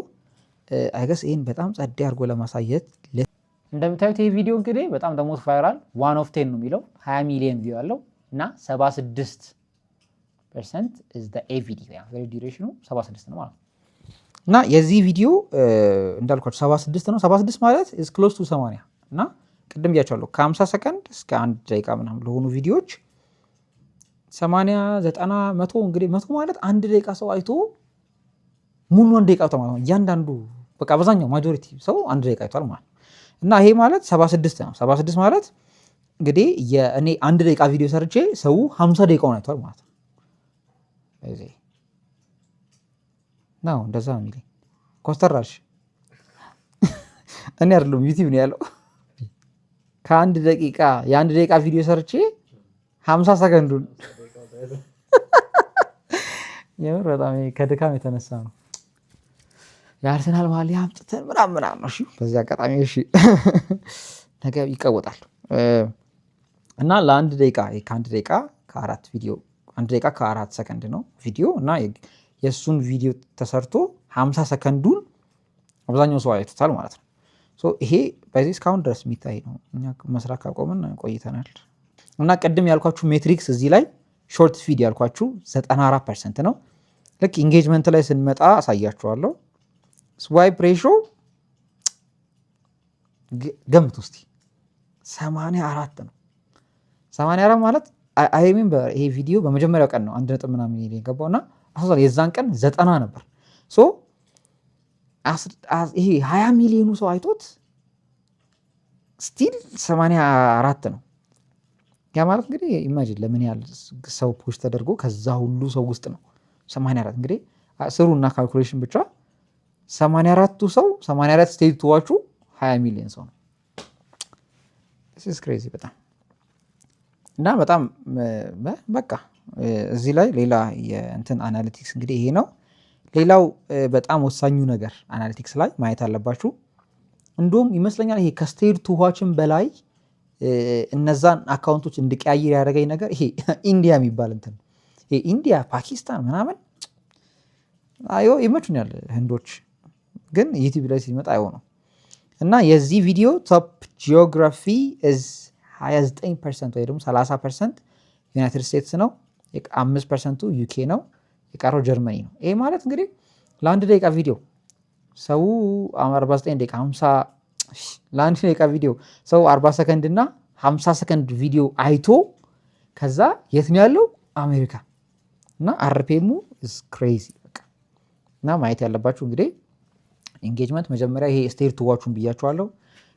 A: I guess ይህን በጣም ጸዴ አድርጎ ለማሳየት
B: እንደምታዩት ይህ ቪዲዮ እንግዲህ በጣም the most viral one of 10 ነው የሚለው፣ 20 ሚሊዮን view ያለው እና 76% is the AVD፣ average duration ኑ 76 ነው ማለት ነው።
A: እና የዚህ ቪዲዮ እንዳልኳቸው 76 ነው። 76 ማለት is close to 80። እና ቅድም ብያቸዋለሁ፣ ከ50 ሰከንድ እስከ 1 ደቂቃ ምናምን ለሆኑ ቪዲዮዎች 80፣ 90፣ 100። እንግዲህ 100 ማለት 1 ደቂቃ ሰው አይቶ ሙሉ 1 ደቂቃ አይቷል ማለት ነው። እያንዳንዱ በቃ አብዛኛው majority ሰው 1 ደቂቃ አይቷል ማለት ነው። እና ይሄ ማለት 76 ነው። 76 ማለት እንግዲህ የእኔ 1 ደቂቃ ቪዲዮ ሰርቼ ሰው 50 ደቂቃውን አይቷል ማለት ነው። ነው እንደዛ ነው የሚለኝ። ኮስተር አልሽ። እኔ አይደለም፣ ዩቲዩብ ነው ያለው። ከአንድ ደቂቃ የ1 ደቂቃ ቪዲዮ ሰርቼ 50 ሰከንዱን፣ የምር በጣም ከድካም የተነሳ ነው። የአርሰናል ማሊያ አምጥተን ምናምን ምናምን። እሺ፣ በዚህ አጋጣሚ እሺ ነገ ይቀወጣል። እና ለአንድ ደቂቃ ከ1 ደቂቃ ከአራት ቪዲዮ፣ 1 ደቂቃ ከ4 ሰከንድ ነው ቪዲዮ እና የእሱን ቪዲዮ ተሰርቶ 50 ሰከንዱን አብዛኛው ሰው አይቶታል ማለት ነው። ይሄ በዚህ እስካሁን ድረስ የሚታይ ነው። እኛ መስራት ካቆምን ቆይተናል። እና ቅድም ያልኳችሁ metrics እዚህ ላይ short feed ያልኳችሁ 94% ነው። ልክ engagement ላይ ስንመጣ አሳያችኋለሁ። Swipe ratio ገምቱ እስቲ፣ 84 ነው። 84 ማለት I mean ይሄ ቪዲዮ በመጀመሪያው ቀን ነው አንድ ነጥብ ምናምን የገባው እና የዛን ቀን 90 ነበር። So ይሄ 20 ሚሊዮኑ ሰው አይቶት still 84 ነው። ያ ማለት እንግዲህ imagine ለምን ያህል ሰው push ተደርጎ ከዛ ሁሉ ሰው ውስጥ ነው 84። እንግዲህ ስሩ እና calculation ብቻ፣ 84ቱ ሰው 84 stayed to watch ኡ 20 ሚሊዮን ሰው ነው። Crazy በጣም። እና በጣም በቃ እዚህ ላይ ሌላ የእንትን analytics እንግዲህ ይሄ ነው። ሌላው በጣም ወሳኙ ነገር analytics ላይ ማየት አለባችሁ። እንዲሁም ይመስለኛል ይሄ ከ stayed to watch ም በላይ እነዛን account ኦች እንድቀያይር ያደረገኝ ነገር ይሄ ኢንዲያ የሚባል እንትን፣ ይሄ ኢንዲያ፣ ፓኪስታን ምናምን አዮ ይመቹኛል ህንዶች፣ ግን ዩቲዩብ ላይ ሲመጣ አይሆነው። እና የዚህ ቪዲዮ top geography is 29% ወይ ደግሞ 30% ዩናይትድ ስቴትስ ነው፣ 5% ቱ ዩኬ ነው፣ የቀረው ጀርመኒ ነው። ይሄ ማለት እንግዲህ ለ1 ደቂቃ ቪዲዮ ሰው 49 ደቂቃ 50፣ ለ1 ደቂቃ ቪዲዮ ሰው 40 ሰከንድ እና 50 ሰከንድ ቪዲዮ አይቶ ከዛ የት ነው ያለው? አሜሪካ። እና RPM ኡ is crazy በቃ። እና ማየት ያለባችሁ እንግዲህ Engagement መጀመሪያ ይሄ stayed to watch ኡን ብያችኋለሁ።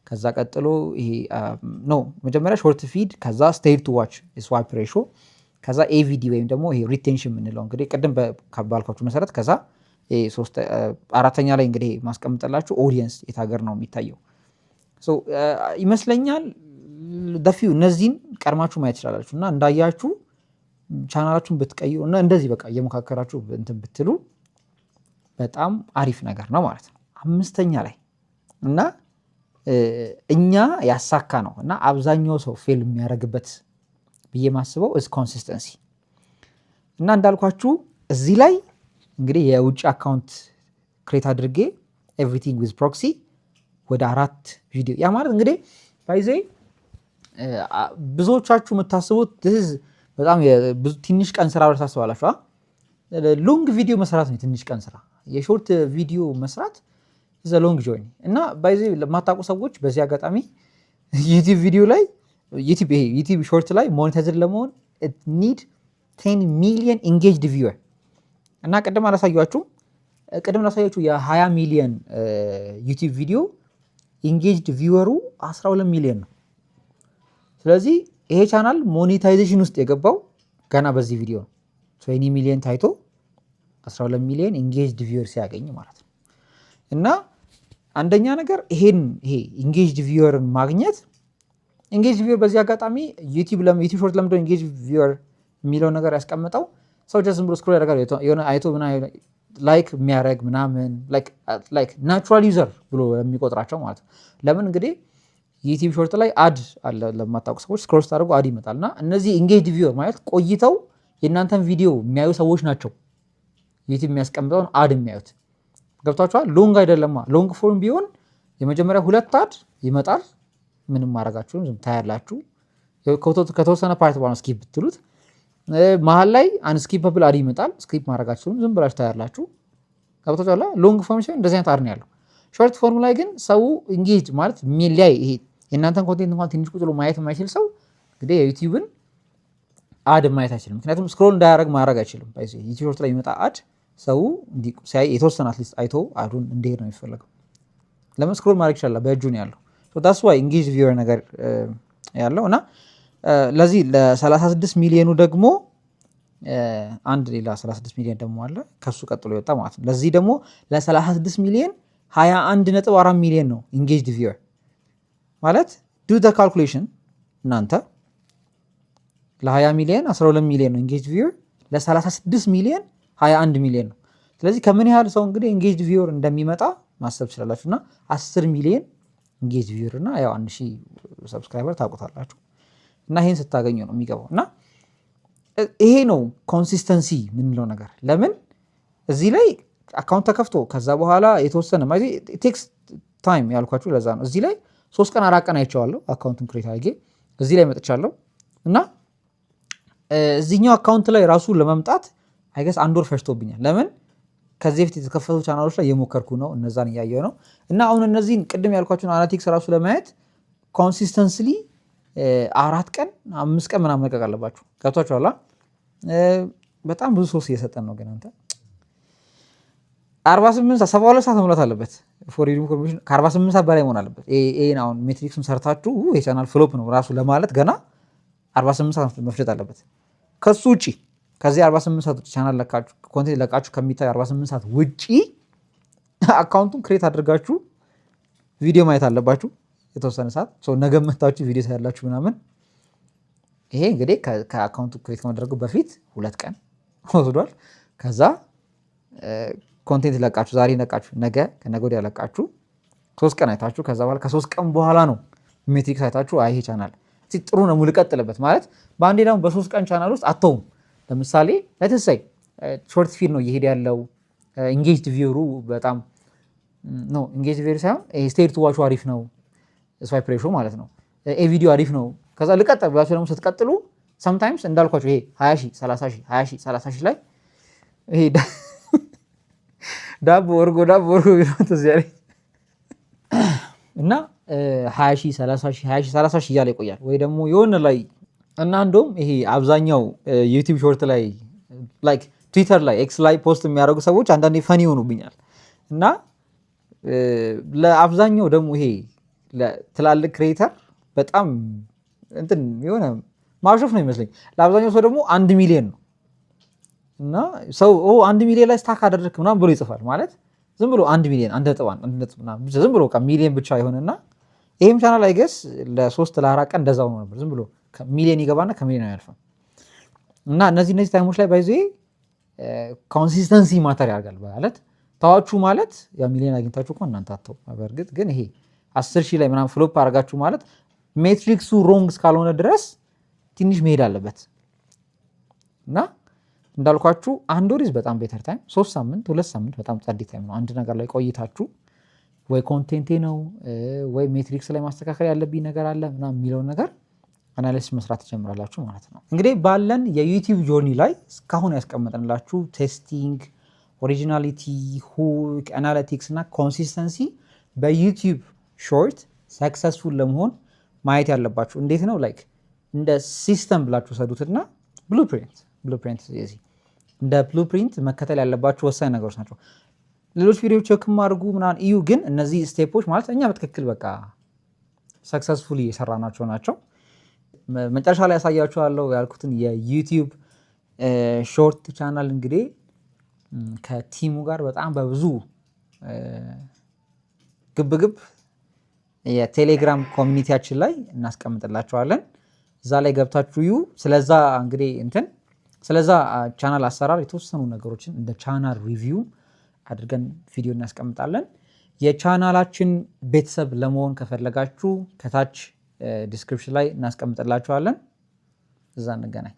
A: ከዛ ቀጥሎ ይሄ no፣ መጀመሪያ short feed፣ ከዛ stayed to watch swipe ratio፣ ከዛ AVD ወይም ደግሞ ይሄ retention የምንለው እንግዲህ ቅድም ባልኳችሁ መሰረት፣ ከዛ አራተኛ ላይ እንግዲህ ማስቀምጠላችሁ audience የት ሀገር ነው የሚታየው ይመስለኛል። The few እነዚህን ቀድማችሁ ማየት ትችላላችሁ እና እንዳያችሁ ቻናላችሁን ብትቀይሩ እና እንደዚህ በቃ እየሞካከራችሁ እንትን ብትሉ በጣም አሪፍ ነገር ነው ማለት ነው። አምስተኛ ላይ እና እኛ ያሳካነው እና አብዛኛው ሰው fail የሚያደርግበት ብዬ ማስበው is consistency። እና እንዳልኳችሁ እዚህ ላይ እንግዲህ የውጭ account create አድርጌ everything with proxy ወደ አራት ቪዲዮ። ያ ማለት እንግዲህ by the way ብዙዎቻችሁ የምታስቡት በጣም ትንሽ ቀን ስራ ብላችሁ ታስባላችሁ። Long video መስራት ነው የትንሽ ቀን ስራ። የ short video መስራት is a long journey። እና by the way ለማታውቁ ሰዎች በዚህ አጋጣሚ YouTube ቪዲዮ ላይ፣ YouTube ይሄ YouTube Short ላይ monetized ለመሆን need 10 million engaged viewer። እና ቅድም አላሳያችሁም፣ ቅድም ላሳያችሁ የ20 ሚሊየን YouTube ቪዲዮ engaged viewer ኡ 12 ሚሊዮን ነው። ስለዚህ ይሄ channel monetization ውስጥ የገባው ገና በዚህ ቪዲዮ ነው። 20 ሚሊዮን ታይቶ 12 ሚሊዮን engaged viewer ሲያገኝ ማለት ነው። እና አንደኛ ነገር ይሄን ይሄ engaged viewer ን ማግኘት። Engaged viewer በዚህ አጋጣሚ YouTube Short ለምንድነው engaged viewer የሚለው ነገር ያስቀምጠው? ሰው just ዝም ብሎ scroll ያደርጋል፣ የሆነ አይቶ like የሚያደርግ ምናምን like natural user ብሎ የሚቆጥራቸው ማለት ነው። ለምን እንግዲህ YouTube Short ላይ ad አለ። ለማታውቁ ሰዎች scroll ስታደርጉ ad ይመጣል። እና እነዚህ engaged viewer ማለት ቆይተው የእናንተን ቪዲዮ የሚያዩ ሰዎች ናቸው YouTube የሚያስቀምጠውን ad የሚያዩት። ገብቷችኋል? Long አይደለማ። Long form ቢሆን የመጀመሪያ ሁለት ad ይመጣል። ምንም ማድረጋችሁም ዝም ታያላችሁ። ከተወሰነ part በኋላ skip ብትሉት መሀል ላይ unskippable ad ይመጣል። Skip ማድረጋችሁም ዝም ብላችሁ ታያላችሁ። ገብቷችኋል? Long form ሲሆን እንደዚህ አይነት ad ነው ያለው። Short form ላይ ግን ሰው engage ማለት ሊያይ ይሄ የእናንተን content እንኳን ትንሽ ቁጭ ብሎ ማየት የማይችል ሰው እንግዲህ የ YouTube ን ad ማየት አይችልም። ምክንያቱም scroll እንዳያደርግ ማድረግ አይችልም። YouTube Short ላይ የሚመጣ ad ሰው ሲያይ የተወሰነ at least አይቶ ad ኡን እንዲሄድ ነው የሚፈለገው። ለምን scroll ማድረግ ይችላል፣ በእጁ ነው ያለው። That's why engaged viewer ነገር ያለው። እና ለዚህ ለ36 ሚሊዮኑ ደግሞ አንድ ሌላ 36 ሚሊዮን ደግሞ አለ ከሱ ቀጥሎ የወጣ ማለት ነው። ለዚህ ደግሞ ለ36 ሚሊዮን 21.4 ሚሊዮን ነው engaged viewer ማለት። Do the calculation እናንተ። ለ20 ሚሊዮን 12 ሚሊዮን ነው engaged viewer፣ ለ36 ሚሊዮን 21 ሚሊዮን ነው። ስለዚህ ከምን ያህል ሰው እንግዲህ engaged viewer እንደሚመጣ ማሰብ ትችላላችሁ። እና 10 ሚሊዮን engaged viewer እና ያው 1000 subscriber ታውቁታላችሁ። እና ይሄን ስታገኙ ነው የሚገባው። እና ይሄ ነው consistency የምንለው ነገር። ለምን እዚህ ላይ account ተከፍቶ ከዛ በኋላ የተወሰነ takes time ያልኳችሁ ለዛ ነው። እዚህ ላይ 3 ቀን 4 ቀን አይቼዋለሁ። Account ኡን create አድርጌ እዚህ ላይ መጥቻለሁ እና እዚህኛው account ላይ ራሱ ለመምጣት I guess አንድ ወር ፈጅቶብኛል። ለምን ከዚህ በፊት የተከፈቱ ቻናሎች ላይ እየሞከርኩ ነው፣ እነዛን እያየሁ ነው። እና አሁን እነዚህን ቅድም ያልኳችሁን analytics ራሱ ለማየት consistently 4 ቀን 5 ቀን ምናምን መልቀቅ አለባችሁ። ገብቷችኋል? በጣም ብዙ source እየሰጠን ነው። ግን አንተ 48 ሰዓት 72 ሰዓት መሙላት አለበት። For information ከ48 ሰዓት በላይ መሆን አለበት። ይሄን አሁን metrics ኡን ሰርታችሁ የ channel flop ነው ራሱ ለማለት ገና 48 ሰዓት መፍጀት አለበት። ከሱ ውጪ ከዚህ 48 ሰዓት ውጭ ቻናል ለቃችሁ፣ content ለቃችሁ ከሚታዩ 48 ሰዓት ውጪ account ኡን create አድርጋችሁ ቪዲዮ ማየት አለባችሁ የተወሰነ ሰዓት። ነገ መታችሁ ቪዲዮ ታያላችሁ ምናምን። ይሄ እንግዲህ ከ account ኡ create ከመደረጉ በፊት 2 ቀን ወስዷል። ከዛ content ለቃችሁ፣ ዛሬ ለቃችሁ፣ ነገ ከነገ ወዲያ ለቃችሁ፣ 3 ቀን አይታችሁ፣ ከዛ በኋላ ከ3 ቀን በኋላ ነው metrics አይታችሁ አይ ይሄ ቻናል ጥሩ ነው ልቀጥልበት ማለት። በአንዴ ደግሞ በ3 ቀን ቻናል ውስጥ አተውም። ለምሳሌ let's say short feed ነው እየሄደ ያለው፣ engaged viewer ኡ በጣም no፣ engaged viewer ሳይሆን stayed to watch ኡ አሪፍ ነው፣ swipe ratio ማለት ነው። AVD ው አሪፍ ነው። ከዛ ልቀጥል ብላችሁ ደግሞ ስትቀጥሉ sometimes እንዳልኳችሁ ይሄ 20 ሺህ፣ 30 ሺህ፣ 20 ሺህ፣ 30 ሺህ ላይ ይሄ ዳቦ እርጎ ዳቦ እርጎ ቢሆን ትዝ ያለኝ እና 20 ሺህ፣ 30 ሺህ፣ 20 ሺህ፣ 30 ሺህ እያለ ይቆያል። ወይ ደግሞ የሆነ ላይ እና እንደውም ይሄ አብዛኛው YouTube Short ላይ like ትዊተር ላይ፣ X ላይ post የሚያደርጉ ሰዎች አንዳንዴ funny ይሆኑብኛል እና ለአብዛኛው ደግሞ ይሄ ለትላልቅ creator በጣም እንትን የሆነ ማሾፍ ነው ይመስለኝ። ለአብዛኛው ሰው ደግሞ 1 ሚሊዮን ነው እና ሰው 1 ሚሊዮን ላይ stuck አደረግክ ምናምን ብሎ ይጽፋል። ማለት ዝም ብሎ 1 ሚሊዮን፣ 1.1፣ 1 ነጥብ ምናምን ዝም ብሎ ሚሊዮን ብቻ የሆነና ይህም channel I guess ለ3 ለ4 ቀን እንደዛው ሆኖ ነበር። ዝም ብሎ ሚሊዮን ይገባና ከሚሊዮን አያልፍም። እና እነዚህ time ኦች ላይ by the way consistency matter ያደርጋል። ማለት ተዋችሁ ማለት ያ ሚሊዮን አግኝታችሁ እኮ እናንተ አተው፣ በእርግጥ ግን ይሄ 10,000 ላይ ምናምን flop አድርጋችሁ ማለት metrics ኡ wrong እስካልሆነ ድረስ ትንሽ መሄድ አለበት። እና እንዳልኳችሁ አንድ ወር is በጣም better time፣ 3 ሳምንት፣ 2 ሳምንት በጣም ጸዴ time ነው። አንድ ነገር ላይ ቆይታችሁ ወይ content ኤ ነው ወይ metrics ላይ ማስተካከል ያለብኝ ነገር አለ ምናምን የሚለውን ነገር analysis መስራት ትጀምራላችሁ ማለት ነው። እንግዲህ ባለን የ YouTube journey ላይ እስካሁን ያስቀመጥንላችሁ testing፣ originality፣ hook፣ analytics እና consistency በ YouTube Short successful ለመሆን ማየት ያለባችሁ እንዴት ነው like እንደ system ብላችሁ ሰዱትና blueprint እንደ blueprint መከተል ያለባችሁ ወሳኝ ነገሮች ናቸው። ሌሎች ቪዲዮዎች check አድርጉ ምናምን እዩ፣ ግን እነዚህ step ኦች ማለት እኛ በትክክል በቃ successfully የሰራናቸው ናቸው። መጨረሻ ላይ ያሳያችኋለሁ ያልኩትን የ YouTube Short channel እንግዲህ ከ team ኡ ጋር በጣም በብዙ ግብግብ የቴሌግራም community ያችን ላይ እናስቀምጥላችኋለን። እዛ ላይ ገብታችሁ እዩ። ስለዛ እንግዲህ እንትን ስለዛ ቻናል አሰራር የተወሰኑ ነገሮችን እንደ channel review አድርገን ቪዲዮ እናስቀምጣለን። የቻናላችን ቤተሰብ ለመሆን ከፈለጋችሁ ከታች description ላይ እናስቀምጥላችኋለን። እዛ እንገናኝ።